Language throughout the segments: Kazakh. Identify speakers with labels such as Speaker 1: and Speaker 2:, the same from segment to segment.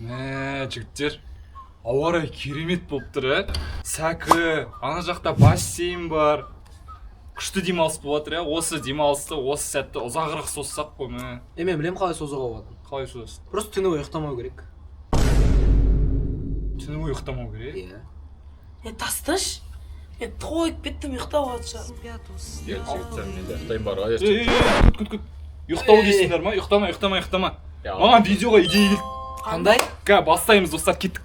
Speaker 1: Мә, жігіттер, ауа райы керемет болып тұр, ә. Сәкі, ана жақта бассейн бар. Күшті демалыс болып жатыр, иә. Осы демалысты, осы сәтті ұзағырақ созсақ қой, мә.
Speaker 2: Е, мен білемін қалай созуға болады.
Speaker 1: Қалай созасың?
Speaker 2: Просто түні бойы ұйықтамау керек.
Speaker 1: Түні бойы ұйықтамау керек?
Speaker 2: Иә.
Speaker 3: Е, тасташы, мен тойып кеттім, ұйықтап жатырмын.
Speaker 4: Иә, жігіттер, мен де ұйықтайын бар ғой.
Speaker 1: Ей, ей, ей, күт, күт, күт. Ұйықтау дейсіңдер ма? Ұйықтама, ұйықтама, ұйықтама. Маған видеоға идея келді.
Speaker 2: Қандай?
Speaker 1: Ка, бастаймыз, достар, кеттік.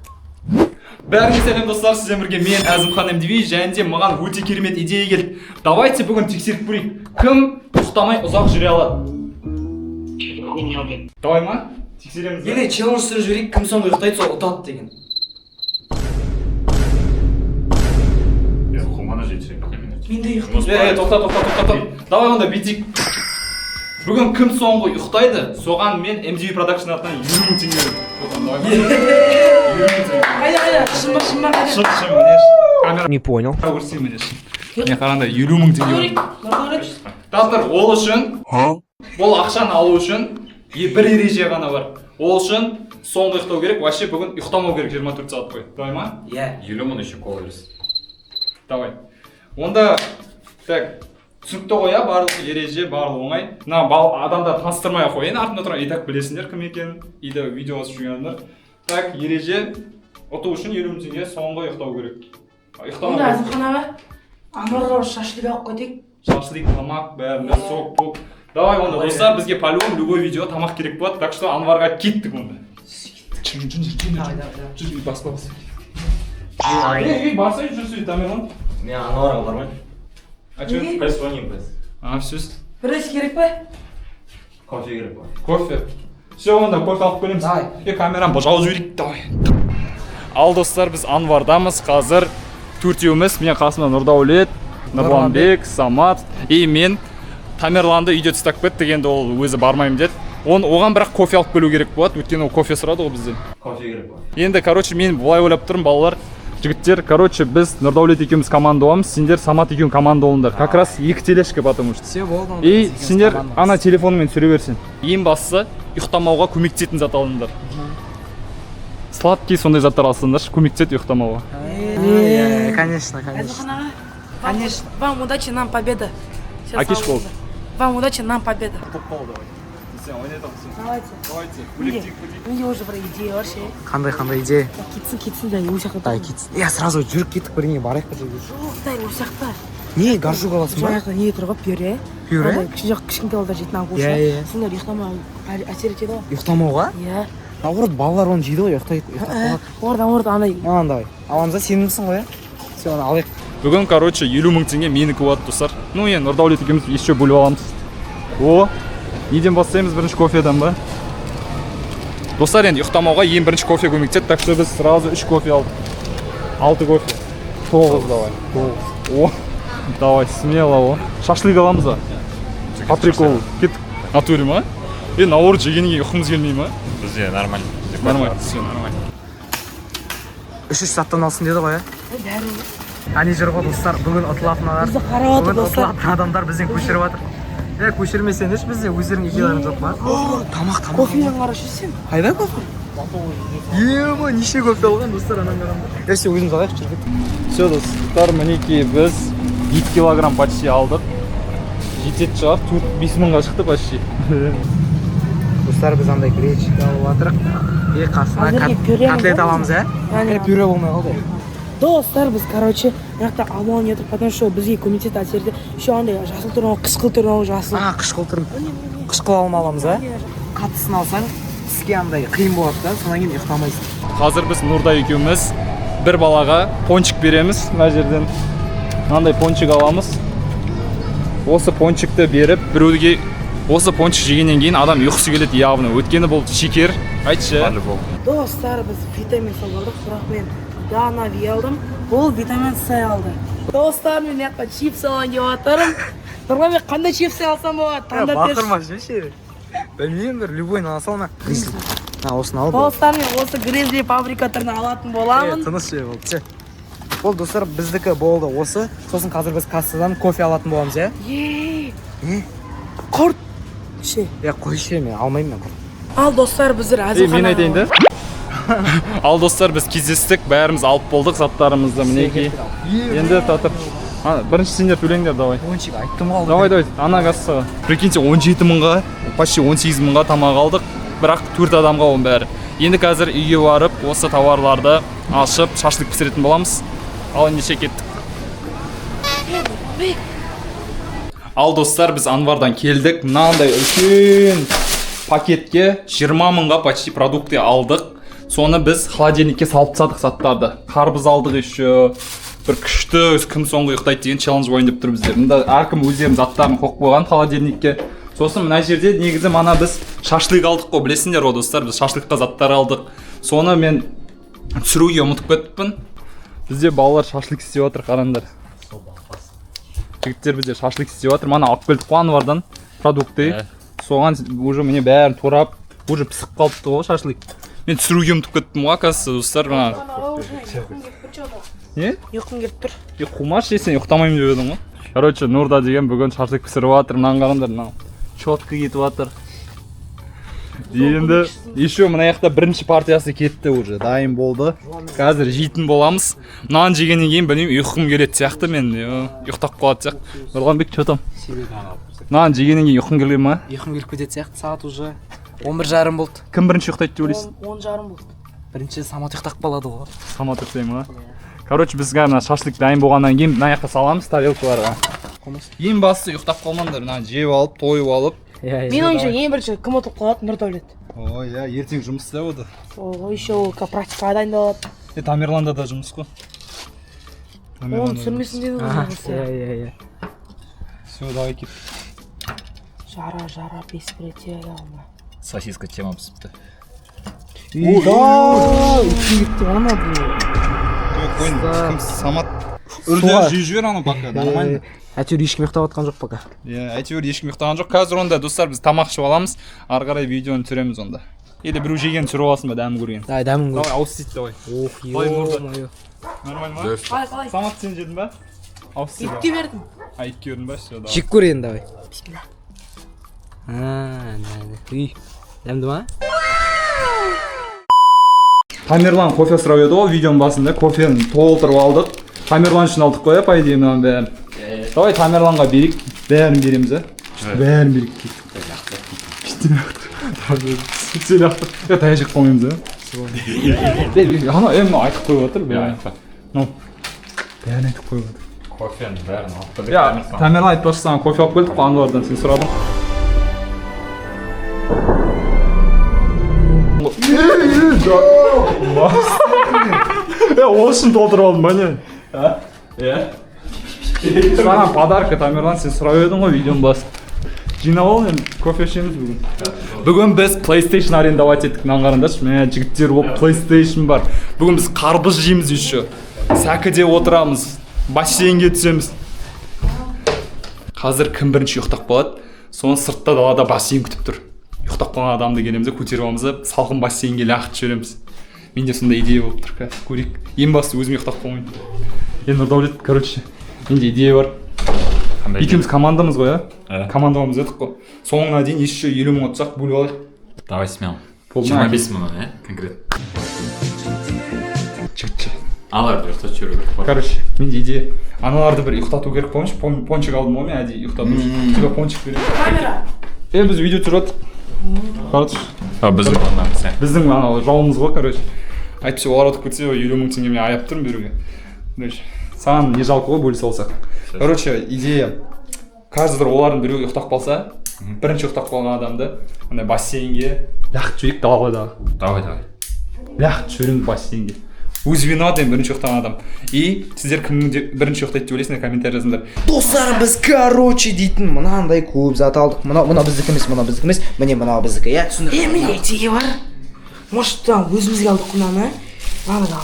Speaker 1: Бәріңе сәлем, достар, сіздермен бірге мен, Әзімхан МДВ, және де маған өте керемет идея келді. Давайте бүгін тексеріп көрейік. Кім ұйықтамай ұзақ жүре алады? Давай ма? Тексереміз ба?
Speaker 2: Или челлендж түсіріп жіберейік, кім соңғы ұйықтайды, сол ұтады деген.
Speaker 4: Мен қумана жетсем.
Speaker 3: Мен де ұйықтаймын.
Speaker 1: Е, е, тоқта, тоқта, тоқта, тоқта. Давай онда бүйтейік. Бүгін кім соңғы ұйықтайды, соған мен MDV Production атынан 50 000 теңге беремін. Давай ма? 50 000 теңге.
Speaker 3: Қайда, қайда, шын ба, шын ба, қайда?
Speaker 1: Шын, шын, міне. Камера
Speaker 2: Не понял.
Speaker 1: көрсетейін, міне, шын. Міне, қараңдар, 50 000 теңге.
Speaker 3: Көрейік, Нұрдәулет.
Speaker 1: Достар, ол үшін, бұл ақшаны алу үшін бір ереже ғана бар. Ол үшін соңғы ұйықтау керек, вообще бүгін ұйықтамау керек 24 сағат бойы. Давай ма?
Speaker 2: Иә.
Speaker 4: 50 000 еще кола бересің.
Speaker 1: Давай. Онда, так, түсінікті ғой, иә, барлық ереже, барлығы оңай. Мына адамдар таныстырмай ақ қояйын, артында тұрған и так білесіңдер кім екенін, үйде видео басып жүрген адамдар. Так, ереже: ұту үшін 50 000 теңге, соңғы ұйықтау керек. Ұйықтамау
Speaker 3: Онда,
Speaker 1: керек.
Speaker 3: Әзімхан аға, Анварға шашлык алып кетейік.
Speaker 1: Шашлык, тамақ, бәрінде сок, пок. Давай онда, достар, бізге по-любому любой видео тамақ керек болады, так что Анварға кеттік онда. Жүр, жүр, жүр, жүр,
Speaker 2: Давай, давай, давай.
Speaker 1: жүр, баспа, баспа. Ей, ей, барсай, жүрсей, Тамерлан.
Speaker 5: Мен Анварға бармаймын.
Speaker 1: А чё?
Speaker 3: Неге?
Speaker 5: Пес ойнаймын, пес.
Speaker 1: А, все.
Speaker 3: Бір нәрсе керек па?
Speaker 5: Кофе керек па?
Speaker 1: Кофе. Все, онда кофе алып келеміз.
Speaker 2: Давай.
Speaker 1: Е, камераны жауып жіберейік, давай. Ал, достар, біз Анвардамыз қазір, төртеуміз. Мен қасымда Нұрдәулет, Нұрланбек, Самат и мен. Тамерланды үйде тастап кеттік, енді ол өзі бармаймын деді. Он, оған бірақ кофе алып келу керек болады, өйткені ол кофе сұрады ғой бізден.
Speaker 5: Кофе керек па?
Speaker 1: Енді, короче, мен былай ойлап тұрмын, балалар, жігіттер, короче, біз Нұрдәулет екеуміз команда боламыз, сендер Самат екеуің команда болыңдар. Как раз екі тележка, потому что.
Speaker 2: Все, болды. Онда
Speaker 1: И
Speaker 2: біз екеуміз
Speaker 1: сендер
Speaker 2: командамыз.
Speaker 1: ана телефоныңмен түсіре берсін. Ең бастысы, ұйықтамауға көмектесетін зат алыңдар. Сладкий сондай заттар алсаңдаршы, көмектеседі ұйықтамауға.
Speaker 2: Иә, конечно, конечно.
Speaker 3: Әзімхан аға, конечно, вам удачи, нам победа. Всё,
Speaker 1: Акиш
Speaker 3: сау
Speaker 1: болды.
Speaker 3: болыңдар. Вам удачи, нам победа.
Speaker 1: Сен ойнай тұрсың.
Speaker 3: Давайте.
Speaker 1: Давайте.
Speaker 3: Менде уже бір идея бар ше.
Speaker 2: Қандай, қандай идея?
Speaker 3: Кетсін, кетсін, дай осы жақта.
Speaker 2: Дай, кетсін. Иә, сразу жүріп кеттік, біріңе барайық бір жерге.
Speaker 3: Жоқ, дай осы жақта.
Speaker 2: Не, горжуға аласың ба?
Speaker 3: Жаңағы не тұр ғой, пюре.
Speaker 2: Пюре?
Speaker 3: Андай жоқ, кішкентай балдар жейтін агуша.
Speaker 2: Иә, иә.
Speaker 3: Сондай ұйықтамау әсер етеді ғой.
Speaker 2: Ұйықтамауға?
Speaker 3: Иә.
Speaker 2: Наоборот, балалар оны жейді ғой, ұйықтайды, ұйықтап қалады.
Speaker 3: Олардан орда андай.
Speaker 2: Маған давай. Аламыз да, сенімдісің ғой, иә? Все, оны алайық.
Speaker 1: Бүгін, короче, 50 000 теңге менікі болады, достар. Ну, енді Нұрдәулет екеуміз еще бөліп аламыз. О, неден бастаймыз? Бірінші кофеден ба? Достар, енді ұйықтамауға ең бірінші кофе көмектеседі, так что біз сразу үш кофе алдық. Алты кофе. Тоғыз, давай. Тоғыз. О, давай, смело, о. Шашлык аламыз ба? По приколу. Кеттік. Натуре ма? Е, наоборот, жегеннен кейін ұйқымыз келмей ма?
Speaker 4: Бізде нормально. Бізде
Speaker 1: Нормально, все, нормально.
Speaker 2: Үш үш заттан алсын деді ғой, иә?
Speaker 3: Бәрі.
Speaker 2: Әне жүр ғой, достар, бүгін ұтылатын адамдар.
Speaker 3: Бізді қарап жатыр,
Speaker 2: Бүгін
Speaker 3: достар.
Speaker 2: ұтылатын адамдар бізден көшіріп жатыр. Е, көшірмесеңдерші, бізде өздерінің идеяларың жоқ па? Тамақ, тамақ.
Speaker 3: Кофені қарашы сен.
Speaker 2: Қайда кофе? Ема, неше кофе алған, достар, анан қарағанда. Е, все, өзіміз алайық, жүр, кеттік.
Speaker 1: Все, достар, мінекей, біз 2 килограмм почти алдық. Жететін шығар, 4-5 мыңға шықты почти.
Speaker 2: Достар, біз андай гречка алып жатырық. Е, қасына
Speaker 3: Әзірге пюре
Speaker 2: котлет
Speaker 3: аламыз,
Speaker 2: аламыз, ә?
Speaker 3: Яғни
Speaker 2: Е, пюре болмай қалды.
Speaker 3: Достар, біз, короче, мына жақта алманы не потому что бізге көмектеседі, әсер етеді. Еще андай жасыл түрі, қышқыл түрі, жасыл.
Speaker 2: А, қышқыл түрін. Қышқыл алма аламыз, ә? Қаттысын алсаң, тіске андай қиын болады да, содан кейін ұйықтамайсың.
Speaker 1: Қазір біз Нұрда екеуміз бір балаға пончик береміз мына жерден. Мынандай пончик аламыз. Осы пончикті беріп, біреуге осы пончик жегеннен кейін адам ұйқысы келеді явно. Өйткені бұл шекер. Айтшы.
Speaker 4: По-любому.
Speaker 3: Достар, біз витамин сок алдық, бірақ мен Данави алдым, ол витамин С алды. Достар, мен мына жақта чипс алайын деп жатырмын. Нұрланбек, қандай чипсы алсам болады, таңдап берші.
Speaker 2: Бақырма ше. Білмеймін, бір любойын ала салма. Гризли. А, осыны ал.
Speaker 3: Достар, мен осы Гризли паприка түрін алатын
Speaker 2: Е,
Speaker 3: боламын.
Speaker 2: тыныш же болды. Все. Болды, достар, біздікі болды осы. Сосын қазір біз кассадан кофе алатын боламыз, иә?
Speaker 3: Е,
Speaker 2: Не?
Speaker 3: Құрт ше.
Speaker 2: Е, қойшы, мен алмаймын мен құрт.
Speaker 3: Ал, достар, біздер
Speaker 1: Ей, мен
Speaker 3: әзірхана
Speaker 1: айтайын да. Ал достар, біз кездестік, бәріміз алып болдық заттарымызды, мінекей. Енді татып. Бірінші сендер төлеңдер, давай.
Speaker 2: Пончик айттым ғой.
Speaker 1: Давай, давай, ана кассаға. Прикиньте, 17 мыңға, почти 18 мыңға тамақ алдық, бірақ 4 адамға оның бәрі. Енді қазір үйге барып, осы тауарларды ашып, шашлык пісіретін боламыз. Ал ендеше кеттік. Ал достар, біз Анвардан келдік. Мынандай үлкен пакетке 20 мыңға почти продукты алдық. Соны біз холодильникке салып тастадық заттарды. Қарбыз алдық еще. Бір күшті кім соңғы ұйықтайды деген челлендж ойын деп тұр бізде. Мында әркім өздерінің заттарын қойып қойған холодильникке. Сосын мына жерде негізі мана біз шашлык алдық қой, білесіңдер ғой достар, біз шашлыкқа заттар алдық. Соны мен түсіруге ұмытып кетіппін. Бізде балалар шашлык істеп жатыр, қараңдар. Жігіттер бізде шашлык істеп жатыр. Мана алып келдік қой Анвардан продукты. Соған уже міне бәрін турап, уже пісіп қалыпты ғой шашлык. Мен түсіруге ұмытып кеттім ғой, оказывается, достар, мына. Не?
Speaker 3: Ұйқым келіп тұр.
Speaker 1: Е, қумашы, сен ұйықтамаймын деп едің ғой. Короче, Нұрда деген бүгін шашлык пісіріп жатыр. Мынаны қараңдар, мынау четко кетіп жатыр. Енді еще мына жақта бірінші партиясы кетті уже, дайын болды. Қазір жейтін боламыз. Мынаны жегеннен кейін білмеймін, ұйқым келетін сияқты мен, ұйықтап қалатын сияқты. Нұрланбек, че там? Мынаны жегеннен кейін ұйқың келе ма?
Speaker 2: Ұйқым келіп кететін сияқты, сағат уже 11:30 болды.
Speaker 1: Кім бірінші ұйықтайды деп ойлайсың?
Speaker 3: 10:30 болды.
Speaker 2: Бірінші Самат ұйықтап қалады ғой.
Speaker 1: Самат ұйықтай ма? Короче, біз қазір мына шашлык дайын болғаннан кейін мына жаққа саламыз тарелкаларға. Ең бастысы ұйықтап қалмаңдар, мынаны жеп алып, тойып алып.
Speaker 3: Менің ойымша ең бірінші кім ұтылып қалады? Нұрдәулет.
Speaker 1: Ой, иә, ертең жұмыс істеп отыр.
Speaker 3: О, еще ол практикаға дайындалады.
Speaker 1: Е, Тамерланда да жұмыс қой.
Speaker 3: Оны түсірмесін деді ғой.
Speaker 2: Иә, иә, иә.
Speaker 1: Все, давай кет.
Speaker 3: Жара, жара, беспредел.
Speaker 4: Сосиска тема пісіпті.
Speaker 2: Ой, кетті ғой ана бұл.
Speaker 1: Кім Самат? Үрді жей жібер аны пока, нормально.
Speaker 2: Әйтеуір ешкім ұйықтап жатқан жоқ пока.
Speaker 1: Иә, әйтеуір ешкім ұйықтаған жоқ. Қазір онда, достар, біз тамақ ішіп аламыз. Ары қарай видеоны түсіреміз онда. Или біреу жеген түсіріп алсын ба, дәмін көрген.
Speaker 2: Давай, дәмін көр.
Speaker 1: Давай, ауыз тиді, давай.
Speaker 2: Ох, ё-моё.
Speaker 1: Нормально ма?
Speaker 3: Қалай, қалай?
Speaker 1: Самат, сен жедің ба? Ауыз тиді.
Speaker 3: Итке бердім.
Speaker 1: А, итке бердің ба? Все, давай.
Speaker 2: Жеп көр енді, давай.
Speaker 3: Бисмилля.
Speaker 2: А, үй. Дәмді ма?
Speaker 1: Тамерлан кофе сұрап еді ғой видеоның басында, кофені толтырып алдық. Тамерлан үшін алдық қой, по идее, мынаның бәрін. Давай Тамерланға берейік, бәрін береміз, а? Бәрін берейік. Кеттік. Е, таяқ жеп қалмаймыз, а? Ана, е, мынау айтып қойып отыр, бәрін. Ну, бәрін айтып қойып отыр.
Speaker 4: Кофенің бәрін алып келдік.
Speaker 1: Иә, Тамерлан айтпақшы, саған кофе алып келдік қой Анвардан, сен сұрадың. Е, ол үшін толтырып алдым ба не?
Speaker 4: Иә.
Speaker 1: Саған подарка, Тамерлан, сен сұрап едің ғой видеоның басында. Жинап ал енді, кофе ішеміз бүгін. Бүгін біз PlayStation арендовать еттік, мынаны қараңдаршы, мә, жігіттер болып PlayStation бар. Бүгін біз қарбыз жейміз еще. Сәкіде отырамыз, бассейнге түсеміз. Қазір кім бірінші ұйықтап қалады, соны сыртта далада бассейн күтіп тұр. Ұйықтап қалған адамды келеміз де, көтеріп аламыз да, салқын бассейнге лақтырып жібереміз. Менде сондай идея болып тұр, қазір көрейік. Ең бастысы өзім ұйықтап қалмайын. Енді Нұрдәулет, короче, менде идея бар. Екеуміз командамыз ғой, а? Командамыз едік қой. Соңына дейін еще 50 мың ұтсақ бөліп алайық.
Speaker 4: Давай смело.
Speaker 1: Болды ма?
Speaker 4: 25 мың, ә, конкретно.
Speaker 1: Жігітше.
Speaker 4: Аналарды ұйықтатып жіберу керек қой.
Speaker 1: Короче, менде идея. Аналарды бір ұйықтату керек болмыш. Пончик алдым ғой мен әдейі ұйықтату үшін. Тебе пончик беремін.
Speaker 3: Камера.
Speaker 1: Е, біз видео түсіріп жатырмық. Короче,
Speaker 4: Біздің командамыз, иә.
Speaker 1: Біздің анау жауымыз ғой, короче. Әйтпесе олар ұтып кетсе, 50 мың теңге мен аяп тұрмын беруге. Короче, саған не жалко ғой бөлісе алсақ. Короче, идея. Қазір олардың біреуі ұйықтап қалса, бірінші ұйықтап қалған адамды андай бассейнге лақтырып жіберейік даладағы.
Speaker 4: Давай, давай.
Speaker 1: Лақтырып жібереміз бассейнге. Өзі виноват енді бірінші ұйықтаған адам. И сіздер кім бірінші ұйықтайды деп ойлайсыңдар, комментарий жазыңдар.
Speaker 2: Достар, біз короче дейтін мынандай көп зат алдық. Мынау, мынау біздікі емес, мынау біздікі емес. Міне мынау біздікі, иә, түсіндік.
Speaker 3: Е, менде идея бар. Может, там өзімізге алдық мынаны. Мынаны да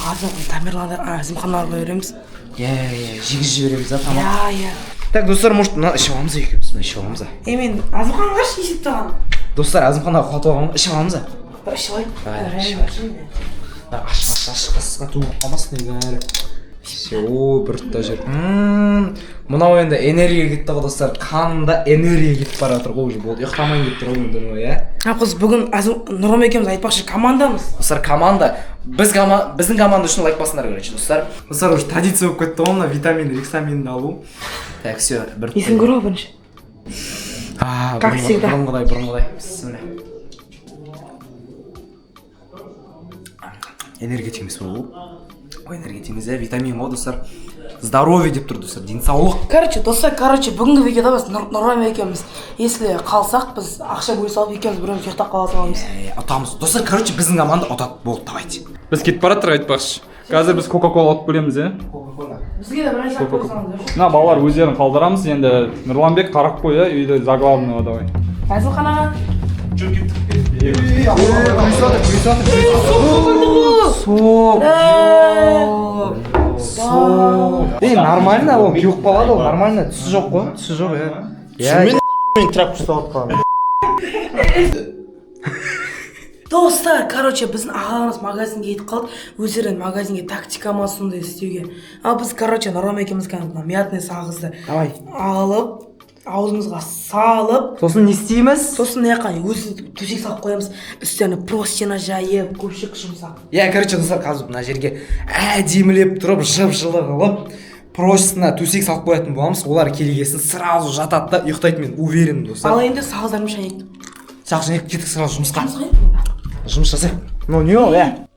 Speaker 3: Тамерландар, Әзімханаларға береміз.
Speaker 2: Иә, иә, жегізіп жібереміз да тамақ.
Speaker 3: Иә, иә.
Speaker 2: Так, достар, может, мына ішіп аламыз екеуміз, мына ішіп аламыз.
Speaker 3: Е, мен Әзімханға ше есеп таған.
Speaker 2: Достар, Әзімханға құлатып алған, ішіп аламыз.
Speaker 3: Ішіп алайық.
Speaker 2: Давай, ішіп алайық. Аш, аш, аш, қасқа туып қалмасын енді бәрі. Все, бір тұта жер. Мынау енді энергия кетті ғой, достар. Қанында энергия кетіп бара жатыр ғой уже, болды. Ұйықтамайын деп тұр ғой енді мынау, иә?
Speaker 3: Қыз, бүгін Нұрлан екеуміз айтпақшы командамыз.
Speaker 2: Достар, команда. Біз біздің команда үшін лайк басыңдар, короче, достар. Достар, уже традиция болып кетті ғой мына витамин, рексаминді алу. Так, все, бір.
Speaker 3: Есің көріп ал бірінші. Как всегда.
Speaker 2: Бұрынғыдай, бұрынғыдай. Бісміллә. Энергетик емес бұл. Ой, энергетик емес, иә, витамин ғой, достар. Здоровье деп тұр, достар, денсаулық.
Speaker 3: Короче, достар, короче, бүгінгі видеода біз Нұрлан екеуміз, если қалсақ, біз ақша бөле салып екеуміз біреуміз ұйықтап қала саламыз.
Speaker 2: Ұтамыз. Достар, короче, біздің команда ұтады. Болды, давайте.
Speaker 1: Біз кетіп бара жатырық айтпақшы. Қазір біз Кока-кола алып келеміз, иә?
Speaker 2: Кока-кола.
Speaker 3: Бізге де бір нәрсе алып қойсаңыз.
Speaker 1: Мына балалар өздерін қалдырамыз, енді Нұрланбек қарап қой, иә, үйді за главного давай.
Speaker 3: Әзілхан аға.
Speaker 1: Жүр, кеттік.
Speaker 2: Сок. Сок. Ей, нормально, ол кеуіп қалады, ол нормально, түсі жоқ қой, түсі жоқ, иә.
Speaker 5: Мен мен тряпка ұстап отқан.
Speaker 3: Достар, короче, біздің ағаларымыз магазинге кетіп қалды. Өздері магазинге тактика ма сондай істеуге. Ал біз, короче, Нұрлан екеуміз кәдімгі мына мятный сағызды
Speaker 2: Давай.
Speaker 3: алып, аузымызға салып,
Speaker 2: Сосын не істейміз?
Speaker 3: Сосын мына жаққа өзі төсек салып қоямыз, үстеріне простыня жайып, көпшік жұмсақ.
Speaker 2: Иә, короче, достар, қазір мына жерге әдемілеп тұрып, жып-жылы қылып, простыня төсек салып қоятын боламыз. Олар келгесін сразу жатады да ұйықтайды, мен уверен, достар.
Speaker 3: Ал енді сағыздарымыз шайнайды.
Speaker 2: Сағыз шайнайды, кеттік сразу жұмысқа.
Speaker 3: Жұмысқа?
Speaker 2: Жұмыс жасайық. Ну, не ол, иә?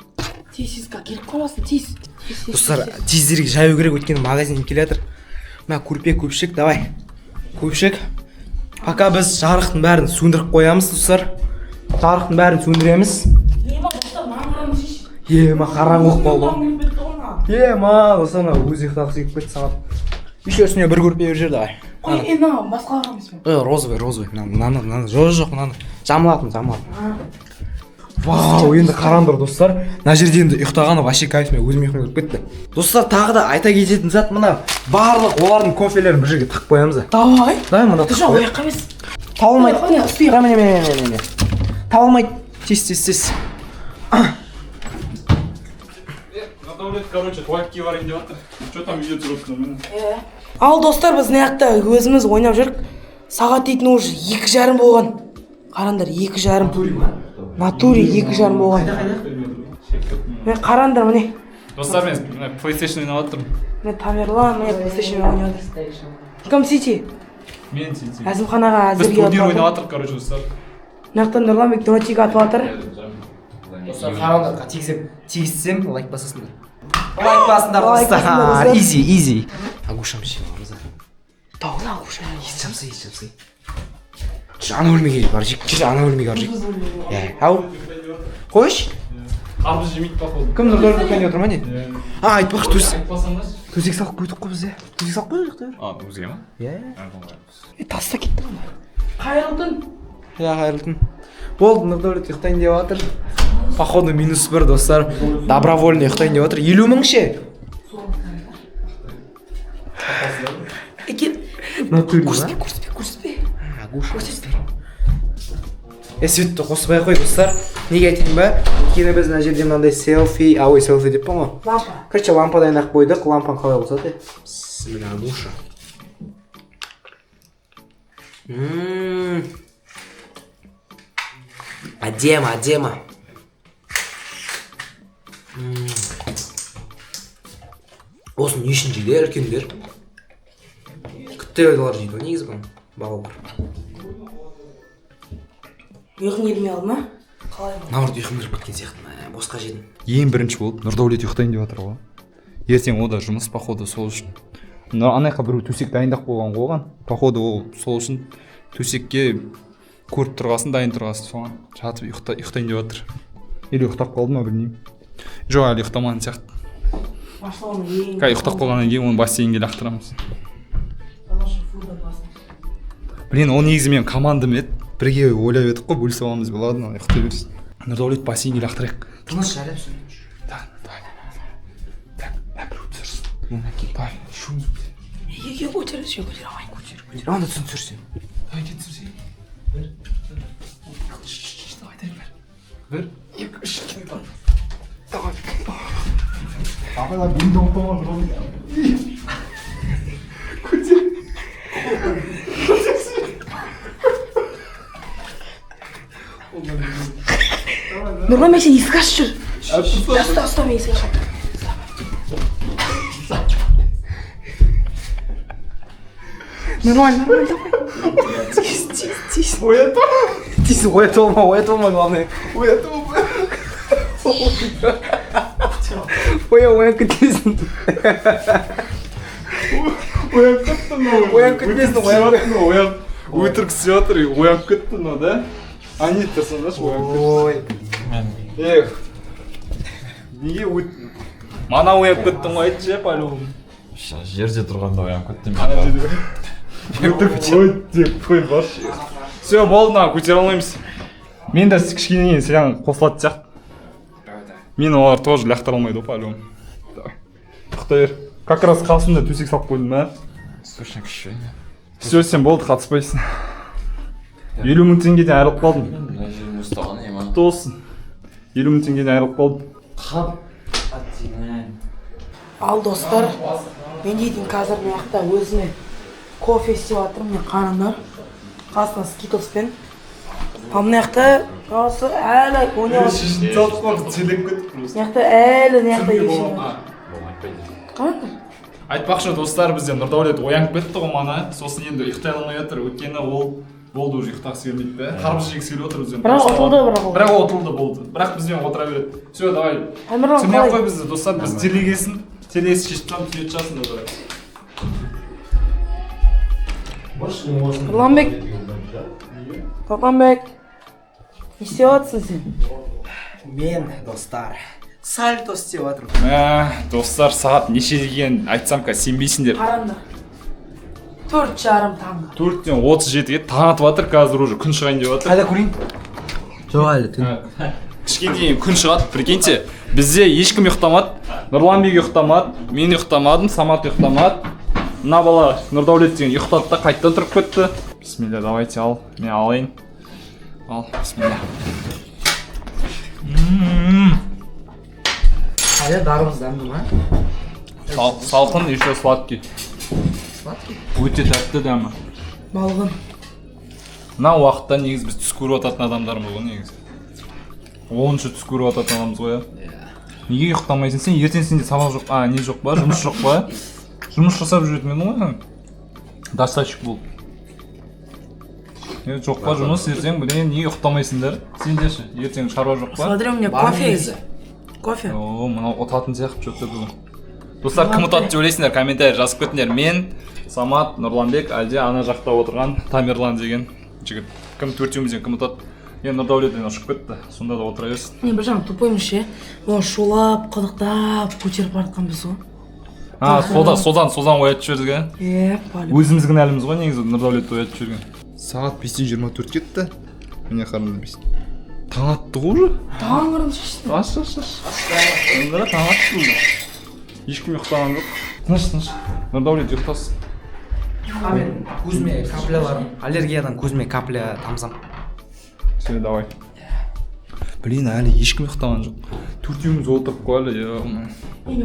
Speaker 3: Тез, тез, келіп қалмасын, тез. Тез, тез,
Speaker 2: Достар,
Speaker 3: тез.
Speaker 2: тезірек жаю керек, өйткені магазиннен келе жатыр. Мына көрпе, көпшік, давай. Көпшік. Пока біз жарықтың бәрін сөндіріп қоямыз, достар. Жарықтың бәрін сөндіреміз.
Speaker 3: Ема, достар, маған қараңғы шеш.
Speaker 2: Ема, қараңғы болып қалды ғой.
Speaker 3: Маған келіп кетті ғой мына.
Speaker 2: Ема, достар, мына өзі ұйықтағысы келіп кетті сағат. Еще үстіне бір көрпе беріп жібер, давай.
Speaker 3: Қой, е, мынау басқаларға емес пе?
Speaker 2: Розовый, розовый. Мынаны, мынаны, мынаны. Жоқ, жоқ, мынаны. Жамылатын, жамылатын. Вау, енді қараңдар, достар. Мына жерде енді ұйықтағаны вообще кайф, мен өзім ұйқым келіп кетті. Достар, тағы да айта кететін зат мына барлық олардың кофелерін бір жерге тығып қоямыз да.
Speaker 3: Давай.
Speaker 2: Давай мында тығып
Speaker 3: Жоқ,
Speaker 2: қояйық.
Speaker 3: ол жаққа емес.
Speaker 2: Таба алмайды.
Speaker 3: Міне, үстіге.
Speaker 2: Міне, міне, міне, міне. Таба алмайды. Тез, тез, тез.
Speaker 1: Нұрдәулет, короче, туалетке барайын деп жатыр. Че там үйде жүрсің?
Speaker 3: Ал достар, біз мына жақта өзіміз ойнап жүрік. Сағат дейтін уже 2:30 болған. Қараңдар, 2:30. Натуре 2:30 болған. Міне қараңдар, міне.
Speaker 1: Достар, мен мына PlayStation ойнап жатырмын.
Speaker 3: Міне Тамерлан, міне PlayStation ойнап жатыр. Кім Сити?
Speaker 1: Мен Сити.
Speaker 3: Әзімхан аға
Speaker 1: Біз
Speaker 3: әзірге
Speaker 1: турнир
Speaker 3: атып
Speaker 1: ойнап
Speaker 3: жатыр.
Speaker 1: жатырмық, короче, достар.
Speaker 3: Мына жақтан Нұрланбек дротик атып жатыр.
Speaker 2: Достар, қараңдар, тигізсем, тигізсем лайк басасыңдар. Лайк басыңдар,
Speaker 3: Лайк басыңдар,
Speaker 2: достар.
Speaker 3: достар.
Speaker 2: Изи, изи. Агушам жеп аламыз.
Speaker 3: Тауын агуша.
Speaker 2: Ет жамсы, ет жамсы. Жүр, ана бөлмеге бар жейік. Жүр, ана бөлмеге бар жейік. Иә, ау. Қойшы.
Speaker 1: Қарбыз жемейді, походу.
Speaker 2: Кім Нұрдәулет ұйықтайын деп отыр ма не? А, айтпақшы,
Speaker 1: Айтпасаңдаршы.
Speaker 2: төсек салып қойдық қой біз, иә. Төсек салып қойдық та.
Speaker 4: А, бізге ма?
Speaker 2: Иә.
Speaker 3: Е, таста кетті ғой. Қайырлы түн.
Speaker 2: Иә, қайырлы түн. Болды, Нұрдәулет ұйықтайын деп жатыр. Походу -1, достар. Добровольно ұйықтайын деп жатыр. 50 мың ше?
Speaker 3: Екен.
Speaker 2: Натуре, ма?
Speaker 3: Көрсетпе, көрсетпе, көрсетпе.
Speaker 2: Агуша. Е, светті қоспай қой, достар. Неге айтайын ба? Өйткені біз мына жерде мынандай селфи, а, ой, селфи деп па ғой.
Speaker 3: Лампа.
Speaker 2: Короче, лампа дайындап қойдық. Лампаны қалай қосады? Бісміллә, агуша. Әдемі, әдемі. Осыны не үшін жейді үлкендер? Күтті жейді ғой негізі бұны балалар.
Speaker 3: Ұйқың келмей қалды ма? Қалай болды?
Speaker 2: Наоборот, ұйқым келіп кеткен сияқты. Мә, босқа жедім.
Speaker 1: Ең бірінші болып Нұрдәулет ұйықтайын деп жатыр ғой. Ертең о да жұмыс, походу, сол үшін. Мына ана жаққа біреу төсек дайындап қойған ғой оған. Походу, ол сол үшін төсекке көріп тұрғасын, дайын тұрғасын соған жатып ұйықтайын деп жатыр. Или ұйықтап қалды ма, білмеймін. Жоқ, әлі ұйықтамаған сияқты.
Speaker 3: Машалла, ең.
Speaker 1: Қазір ұйықтап қалғаннан кейін оны бассейнге лақтырамыз. Блин, ол негізі менің командам еді. Бірге ойлап едік қой, бөлісіп аламыз деп. Ладно, ұйықтай берсін. Нұрдәулет бассейнге лақтырайық.
Speaker 2: Тыныш, жарап сөйле.
Speaker 1: Да, давай. Так, мә, біреу түсірсін. Давай, шум.
Speaker 3: Неге көтере, сен көтере алмай, көтер, көтер.
Speaker 2: Анда түсін түсірсен.
Speaker 1: Давай, кет түсірсей. Бір, давай, давай, бір. Бір, екі, үш, кет. Давай. Абайлап, енді ұмытамын. Көтер.
Speaker 3: Нұрланбек, сен есік ашып жүр. Ұста, ұста, мен есік ашамын. Нормально, нормально, давай. Тиз, тиз, тиз.
Speaker 1: Оятып.
Speaker 2: Тиз, оятып алма, оятып алма, главное.
Speaker 1: Оятып.
Speaker 2: Оянып кетесің.
Speaker 1: Оянып кетті мынау.
Speaker 2: Оянып кетпесін, оянып.
Speaker 1: Оянып. Өтірік істеп жатыр, оянып кетті мынау, да? А не тұрсаңдаршы, оянып кетті.
Speaker 2: Ой.
Speaker 1: Эх. Неге өт... Мана оянып кеттің ғой, айтшы, по-любому.
Speaker 4: Жерде тұрғанда оянып кеттім.
Speaker 1: Ана жерде. Өтірік ой деп қой баршы. Все, болды, мына көтере алмаймыз. Мен де кішкене кейін саған қосылатын сияқты. Мен олар тоже лақтыра алмайды ғой, по-любому. Давай. Ұйықтай бер. Как раз қасымда төсек салып қойдым, а?
Speaker 4: Слушай, кішкене.
Speaker 1: Все, сен болды, қатыспайсың. 50 000 теңгеден айырылып қалдым.
Speaker 4: Мына жерім ұстаған ема.
Speaker 1: Құтты болсын. 50 000 теңгеден айырылып қалдым.
Speaker 4: Қап.
Speaker 3: Ал достар, мен дейтін қазір мына жақта өзіме кофе істеп жатырмын, міне, қараңдар. Қасына скитлспен. Ал мына жақта осы әлі ойнап жатыр.
Speaker 1: Шешін салып қалды, телеп кетті просто.
Speaker 3: Мына жақта әлі, мына жақта ешкім. Қараңдар.
Speaker 1: Айтпақшы, достар, бізде Нұрдәулет оянып кетті ғой мана. Сосын енді ұйықтай алмай жатыр, өйткені ол болды, уже ұйықтағысы келмейді да. Қарбыз жегісі келіп отыр бізден.
Speaker 3: Бірақ ұтылды, бірақ ол.
Speaker 1: Бірақ ұтылды, болды. Бірақ бізбен отыра береді. Все, давай.
Speaker 3: Тамерлан
Speaker 1: Түсірмей ақ
Speaker 3: қалай?
Speaker 1: қой бізді, достар, біз телегесін, телесі шешіп тастамыз, түсінетін шығарсыңдар, давай.
Speaker 3: Нұрланбек. Нұрланбек. Не істеп жатырсың сен?
Speaker 2: Мен, достар, сальто істеп жатырмын.
Speaker 1: Мә, достар, сағат неше екенін айтсам, қазір сенбейсіңдер.
Speaker 3: Қараңдар. 4:30 таңғы.
Speaker 1: 4:37-ге, таң атып жатыр, қазір уже күн шығайын деп жатыр.
Speaker 2: Қайда, көрейін? Жоқ, әлі түн.
Speaker 1: Кішкене кейін күн шығады, прикиньте. Бізде ешкім ұйықтамады. Нұрланбек ұйықтамады, мен ұйықтамадым, Самат ұйықтамады. Мына бала Нұрдәулет деген ұйықтады да қайтадан тұрып кетті. Бисмилля, давайте, ал, мен алайын. Ал, бисмилля.
Speaker 2: Қайда, дарымыз дәмді ма?
Speaker 1: Салқын, еще сладкий.
Speaker 2: Сладкий?
Speaker 1: Өте тәтті дәмі.
Speaker 3: Балғын.
Speaker 1: Мына уақытта негізі біз түс көріп жататын адамдармыз ғой негізі. Оныншы түс көріп жататын адамбыз ғой, иә. Неге ұйықтамайсың сен? Ертең сенде сабақ жоқ, а, не жоқ па? Жұмыс жоқ па? Жұмыс жасап жүретін едің ғой сен. Доставщик болып. Е, жоқ па жұмыс ертең, блин, неге ұйықтамайсыңдар? Сенде ше, ертең шаруа жоқ па?
Speaker 3: Смотри, у меня
Speaker 2: Бар
Speaker 3: кофе.
Speaker 2: негізі.
Speaker 3: Кофе.
Speaker 1: О, мынау ұтатын сияқты что-то бүгін. Достар, кім ұтады деп ойлайсыңдар? Комментарий жазып кетіңдер. Мен, Самат, Нұрланбек, әлде ана жақта отырған Тамерлан деген жігіт. Кім, төртеумізден кім ұтады? Енді Нұрдәулет енді ұшып кетті. Сонда да отыра берсін.
Speaker 3: Не, бір жағынан тупоймыз ше. Оны шулап, қыдықтап, көтеріп бара жатқан біз ғой.
Speaker 1: А, содан оятып жібердік, ә?
Speaker 3: Е, по-любому.
Speaker 1: Өзіміз кінәліміз ғой негізі Нұрдәулетті оятып жіберген. Сағат 5:24 кетті. Міне, қараңдар, бес. Таң атты ғой уже.
Speaker 3: Таңғырын шешті.
Speaker 1: Аш, аш, аш. Қара, таң атты уже. Ешкім ұйықтаған жоқ. Тыныш, тыныш. Нұрдәулет ұйықтасын.
Speaker 2: А, мен көзіме капляларым, аллергиядан көзіме капля тамызам.
Speaker 1: Все, давай. Блин, әлі ешкім ұйықтаған жоқ. Төртеуміз отырып қой әлі, е.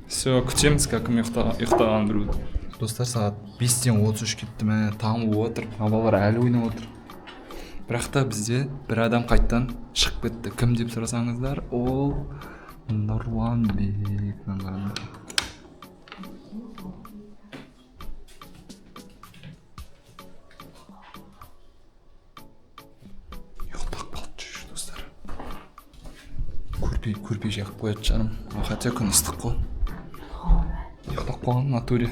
Speaker 1: Все, күтеміз, как кім ұйықтағанын білуді. Достар, сағат 5:33 кетті, мә, таң болып отыр. Мына балалар әлі ойнап отыр. Бірақ та бізде бір адам қайттан шығып кетті. Кім деп сұрасаңыздар, ол Нұрланбек. Мына ұйықтап қалды жүр, достар. Көрпе жағып қояды жаным. Хотя күн ыстық қой. Ұйықтап қалған натуре.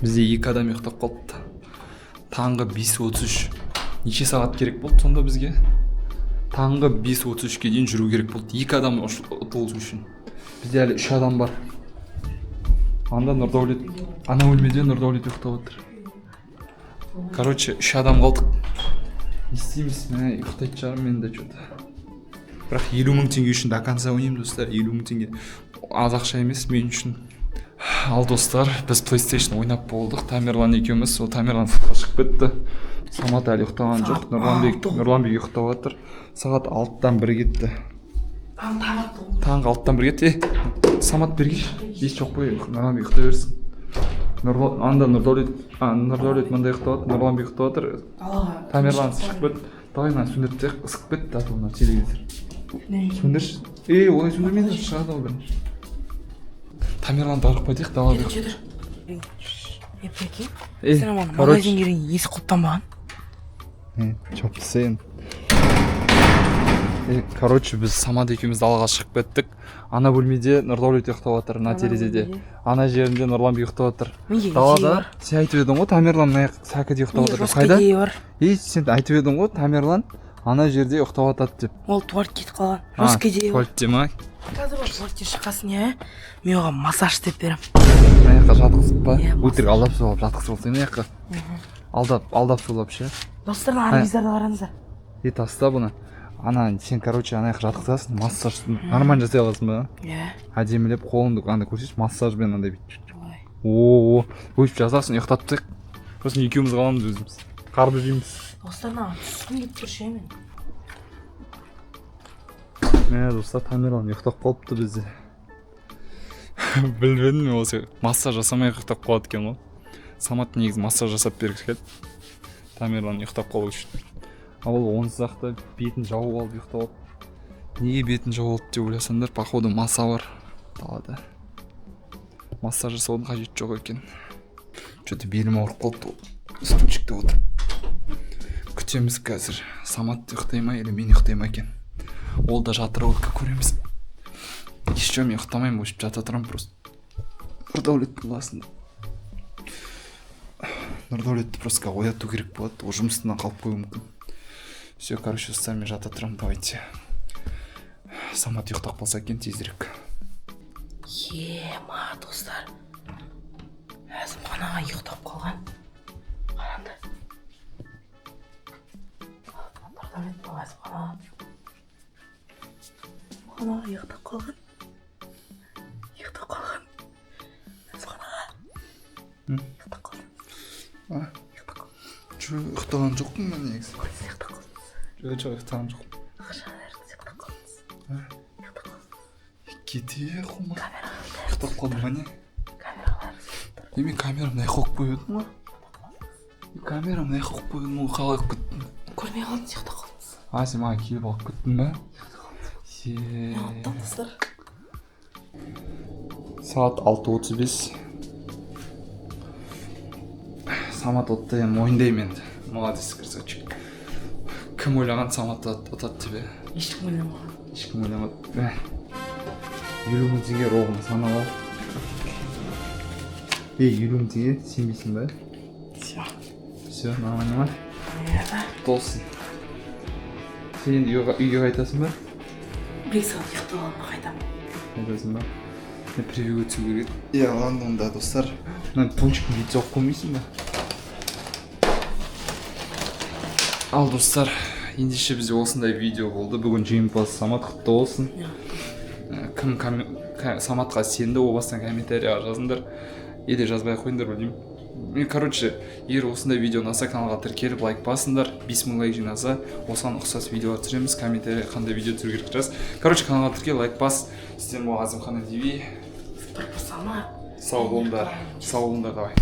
Speaker 1: Бізде екі адам ұйықтап қалыпты. Таңғы 5:33. Неше сағат керек болды сонда бізге? Таңғы 5:33-ке дейін жүру керек болды. Екі адам ұтылу үшін. Бізде әлі үш адам бар. Анда Нұрдәулет, ана бөлмеде Нұрдәулет ұйықтап отыр. Короче, үш адам қалдық. Не істейміз? Мә, ұйықтайтын шығармын мен де что-то. Бірақ 50 000 теңге үшін до конца ойнаймын, достар. 50 000 теңге аз ақша емес мен үшін. Ал, достар, біз PlayStation ойнап болдық. Тамерлан екеуміз, сол Тамерлан сыртқа шығып кетті. Самат әлі ұйықтаған жоқ.
Speaker 3: Сағат
Speaker 1: Нұрланбек,
Speaker 3: 6.
Speaker 1: Нұрланбек ұйықтап жатыр. Сағат 6-дан 1 кетті.
Speaker 3: Таң, таң атты ғой.
Speaker 1: Таңғы 6-тан 1 кетті. Самат, бергеш. Ес жоқ қой, Нұрланбек ұйықтай берсін. Анда Нұрдәулет, Нұрдәулет мында ұйықтап жатыр, Нұрланбек ұйықтап жатыр. Тамерлан шығып кетті. Давай мынаны сөндіріп тастайық, ысып кетті, а то мына телевизор. Сөндірші. Ей, олай сөндірмеңдер, шығады ғой бірінші. Тамерланды арық қойдық, далада.
Speaker 3: Е, прикинь.
Speaker 1: Ей,
Speaker 3: Сен ана
Speaker 1: короче.
Speaker 3: магазинге келген есік құлыптанбаған.
Speaker 1: Жауып тастайын. Короче, біз Самат екеуміз далаға шығып кеттік. Ана бөлмеде Нұрдәулет ұйықтап жатыр, мына терезеде. Ана жерінде Нұрланбек ұйықтап жатыр.
Speaker 3: Менде идея
Speaker 1: Далада
Speaker 3: бар.
Speaker 1: сен айтып едің ғой, Тамерлан мына сәкіде ұйықтап
Speaker 3: Менде
Speaker 1: жатыр.
Speaker 3: жестко
Speaker 1: Қайда?
Speaker 3: идея бар.
Speaker 1: Ей, сен айтып едің ғой, Тамерлан ана жерде ұйықтап жатады деп.
Speaker 3: Ол туалетке кетіп қалған. Жестко идея бар.
Speaker 1: Туалетте ма?
Speaker 3: Қазір ол туалеттен шыққасын, иә, мен оған массаж істеп беремін.
Speaker 1: Мына жаққа жатқызып па?
Speaker 3: Иә,
Speaker 1: Өтірік алдап сулап жатқызып алсаң мына жаққа. Алдап, алдап сулап ше.
Speaker 3: Достар, мына арбиздарды қараңыздар.
Speaker 1: Е, таста бұны. Ана сен, короче, ана жаққа жатқызасың, массаж нормально жасай аласың ба?
Speaker 3: Иә.
Speaker 1: Әдемілеп қолыңды анда көрсетші, массажбен андай бүйтіп.
Speaker 3: Ой.
Speaker 1: О, өйтіп жазасың, ұйықтатып тастайық. Сосын екеуміз қаламыз өзіміз. Қарбыз жейміз.
Speaker 3: Достар, мына түскім келіп тұр ше мен.
Speaker 1: Мә, достар, Тамерлан ұйықтап қалыпты бізде. Білмедім мен, осы массаж жасамай ұйықтап қалады екен ғой. Самат негізі массаж жасап бергісі келді. Тамерлан ұйықтап қалу үшін. Ал ол онсыз ақ та бетін жауып алып ұйықтап алып. Неге бетін жауып алды деп ойласаңдар, походу маса бар далада. Массаж жасаудың қажеті жоқ екен. Че-то белім ауырып қалыпты ол. Стульчикте отырып. Күтеміз қазір. Самат ұйықтай ма или мен ұйықтай ма екен. Ол да жатыр ғой, көреміз. Еще мен ұйықтамаймын, өшіп жата тұрамын просто. Нұрдәулеттің қасында. Нұрдәулетті просто ояту керек болады, ол жұмысынан қалып қоюы мүмкін. Все, короче, достар, мен жата тұрамын, давайте. Самат ұйықтап қалса екен тезірек.
Speaker 3: Ема, достар. Әзімхан аға ұйықтап қалған. Қараңдар. Нұрдәулет, мынау Әзімхан аға. Әзімхан аға ұйықтап қалған. Ұйықтап қалған. Әзімхан аға. Ұйықтап қалдыңыз. Ұйықтап қалдыңыз.
Speaker 1: Жоқ, ұйықтаған жоқпын мен негізі.
Speaker 3: Сіз ұйықтап қалдыңыз.
Speaker 1: Жоқ, жоқ, ұйықтаған жоқпын.
Speaker 3: Қашан сіз ұйықтап қалдыңыз? Ұйықтап қалдыңыз.
Speaker 1: Кете қойма. Ұйықтап қалдым ба не?
Speaker 3: Камералар.
Speaker 1: Е, мен камерамды мына жаққа қойып қойып едім ғой. Камерамды мына жаққа қойып қойып едім ғой, қалай қойып кеттім?
Speaker 3: Көрмей қалдыңыз, ұйықтап қалдыңыз.
Speaker 1: А, сен маған келіп алып кеттің ба? Е.
Speaker 3: Достар.
Speaker 1: Сағат 6:35. Самат ұтты енді, мойындаймын енді. Молодец, красавчик. Кім ойлаған Самат ұтады деп, е?
Speaker 3: Ешкім ойламаған.
Speaker 1: Ешкім ойламады. Мә. 50 000 теңге ровно санап ал. Ей, 50 000 теңге, сенбейсің ба?
Speaker 3: Все.
Speaker 1: Все, нормально ма?
Speaker 3: Иә.
Speaker 1: Толсын. Сен енді үйге қайтасың ба?
Speaker 3: 1-2 сағат ұйықтап аламын, қайтамын.
Speaker 1: Қайтасың ба? Мен превьюге түсу керек еді. Иә, ладно онда, достар. Мына пончиктің бетін жауып қоймайсың ба? Ал, достар, ендеше бізде осындай видео болды. Бүгін жеңімпаз Самат, құтты болсын. Кім Саматқа сенді, о бастан комментарийға жазыңдар. Или жазбай ақ қойыңдар, білмеймін. Мен, короче, егер осындай видео ұнаса, каналға тіркеліп, лайк басыңдар. 5000 лайк жинаса, осыған ұқсас видеолар түсіреміз. Комментарий қандай видео түсіру керек жаз. Короче, каналға тіркел, лайк бас. Сіздермен болған Әзімхан ТВ.
Speaker 3: Самат.
Speaker 1: Сау болыңдар. Сау болыңдар, давай.